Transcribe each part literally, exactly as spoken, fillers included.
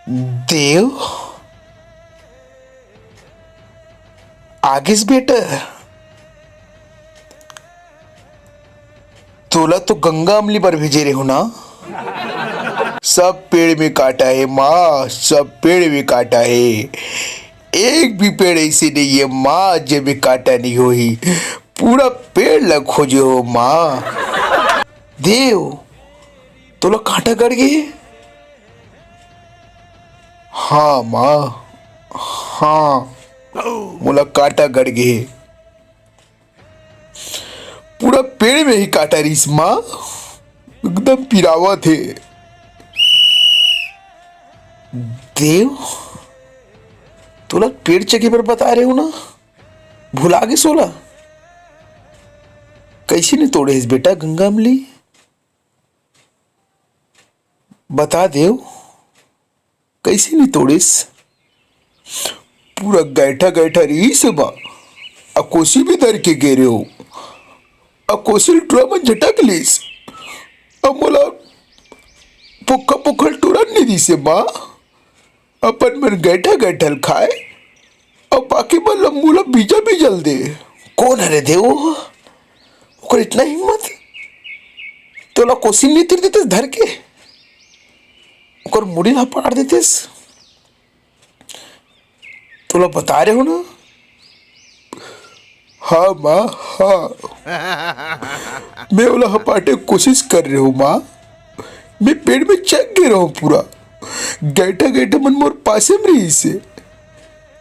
देव, आगेस बेटा, तोला तो गंगा अमली बर भेजे रेहो ना? सब पेड़ में काटा हे माँ, सब पेड़ में काटा हे। एक भी पेड़ ऐसे नहीं है माँ, जेमे काटा नहीं होही। पूरा पेड़ ला खोजे हो माँ। देव, तोला कांटा गड़ गे? हाँ माँ, हाँ, मोला कांटा गड़ गे। पूरा पेड़ में ही कांटा रिहिस माँ, एकदम पिरावत हे। देव, तोला पेड़ चघे बर बता रेहो ना, भुला गेस ओला? कइसे नइ तोड़े हस बेटा गंगा अमली? बता देव, कइसे नइ तोड़ेस? पूरा गैठा गैठा रिहिस हे बा, अ कोसी भी धर के गे रेहो, अ कोसी ल टूरा मन झटक लिस, अ मोला पोखा पोखा ल टूरा नइ दिस हे माँ। अपन मन गैठा गैठा ल खाए, अउ बाकी मन ल मोला बीजा बीजा ल दे। कोन हरे देव? ओकर इतना हिम्मत? तोला कोसी ल नइ तीर देतेस धर के? ओकर मुड़ी ल हपाट देतेस? तोला बता रेहो ना? हाँ माँ, हाँ। मैं ओला हपाटे कोसिस करे रेहों माँ। मैं पेड़ में चघ गे रेहों पूरा। गैठा गैठा मन मोर पासे में रिहिस हे।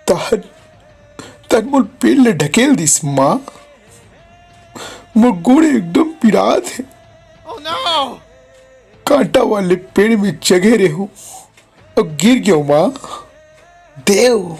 तहन, तहन मोर पेड़ ले ढकेल दिस माँ। मोर गोड़ एकदम पिरात हे। कांटा वाले पेड़ में चघे रेहों। अब गिर गेंव माँ। देव।